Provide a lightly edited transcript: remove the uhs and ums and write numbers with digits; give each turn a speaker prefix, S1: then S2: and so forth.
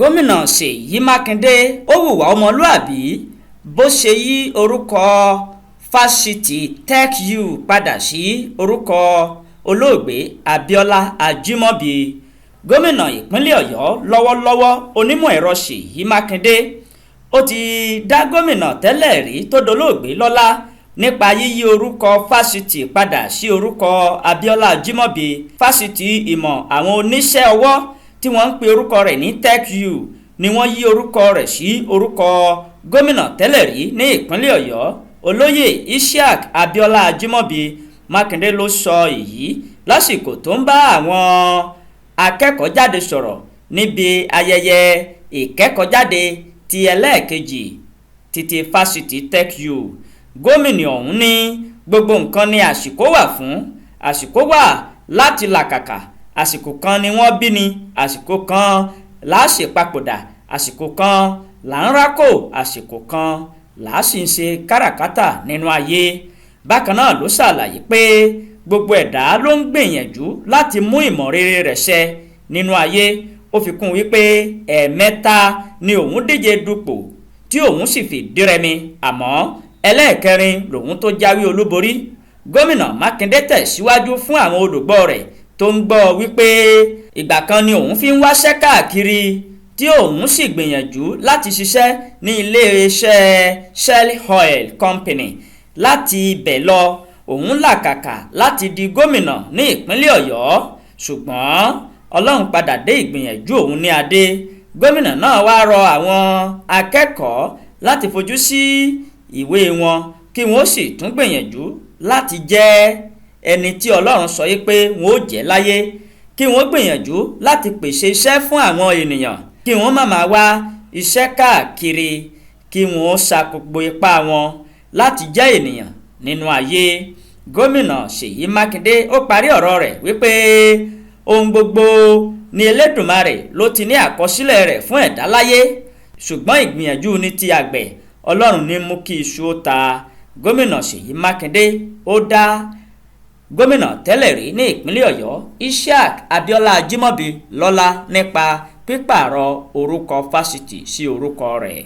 S1: Gómìnà Ṣèyí Mákindé ó hùwà ọmọlúàbí bó ṣe yí orúkọ fásitì Tech-U padà sí orúkọ olóògbé Abiola Ajimobi. Gómìnà ìpínlẹ̀ Ọ̀yọ́ lọ́wọ́lọ́wọ́, onímọ̀-ẹ̀rọ Ṣèyí Mákindé, ó ti dá gómìnà tẹ́lẹ̀ rí tó dolóògbé lọ́lá nípa yíyí orúkọ fásitì padà sí orúkọ Abiola Ajimobi. Fásitì ìmọ̀ àwọn oníṣẹ́ ọwọ́ tí wọ́n ń pe orúkọ rẹ̀ ní Tech-U ni wọ́n yí orúkọ rẹ̀ sí orúkọ gómìnà tẹ́lẹ̀ rí ní ìpínlẹ̀ Ọ̀yọ́, olóyè Isiaq Abiola Ajimobi. Mákindé ló sọ èyí lásìkò tó ń bá àwọn akẹ́kọ̀ọ́ jáde sọ̀rọ̀ níbi ayẹyẹ ìkẹ́kọ̀ọ́jáde ti ẹlẹ́ẹ̀kejì títí fásitì Tech-U. Gómìnà ọ̀hún ní gbogbo nǹkan ni àsìkò wà fún. Àsìkò wà láti làkàkà, àsìkò kan ni wọ́n bí ni, àsìkò kan là á ṣèpapòdà, àsìkò kan là ń rákò, àsìkò kan là á sì ń ṣe káràkátà nínú ayé. Bákan náà ló ṣàlàyé pé gbogbo ẹ̀dá ló ń gbìyànjú láti mú ìmọ̀ rere rẹ̀ ṣẹ nínú ayé. Ó fi kún wípé ẹ̀ẹ̀mẹ́ta ni òun díje dupò tí òun sì fi dírẹmi, àmọ́ ẹlẹ́ẹ̀kẹrin lòun tó jáwé olúborí. Gómìnà Mákindé tẹ̀síwájú fún àwọn olùgbọ́ rẹ̀ tó ń gbọ́ wípé ìgbà kan ni òun fi ń wáṣẹ́ káàkiri, tí òun sì gbìyànjú láti ṣiṣẹ́ ní iléeṣẹ́ Shell Oil Company. Láti ibẹ̀ lọ, òun làkàkà láti di gómìnà ní ìpínlẹ̀ Ọ̀yọ́, ṣùgbọ́n Ọlọ́run padà dé ìgbìyànjú òun ní adé. Gómìnà náà wá rọ àwọn akẹ́kọ̀ọ́ láti fojú sí ìwé wọn, kí wọ́n sì tún gbìyànjú láti jẹ́ ẹni tí Ọlọ́run sọ yí pé wọ́n ó jẹ́ láyé, kí wọ́n gbìyànjú láti pèsè iṣẹ́ fún àwọn ènìyàn, kí wọ́n má máa wá iṣẹ́ káàkiri, kí wọ́n sa gbogbo ipá wọn láti jẹ́ ènìyàn nínú ayé. Gómìnà Ṣèyí Mákindé ó parí ọ̀rọ̀ rẹ̀ wípé ohun gbogbo ni Elédùmarè ló ti ní àkọsílẹ̀ rẹ̀ fún ẹ̀dá láyé, ṣùgbọ́n ìgbìyànjú ní ti àgbẹ̀, Ọlọ́run ní mú kí iṣu ó ta. Gómìnà Ṣèyí Mákindé ó dá gómìnà tẹ́lẹ̀ rí ní ìpínlẹ̀ Ọ̀yọ́, Isiaq Abiola Ajimobi, lọ́lá nípa pípààrọ̀ orúkọ fásitì sí orúkọ rẹ̀.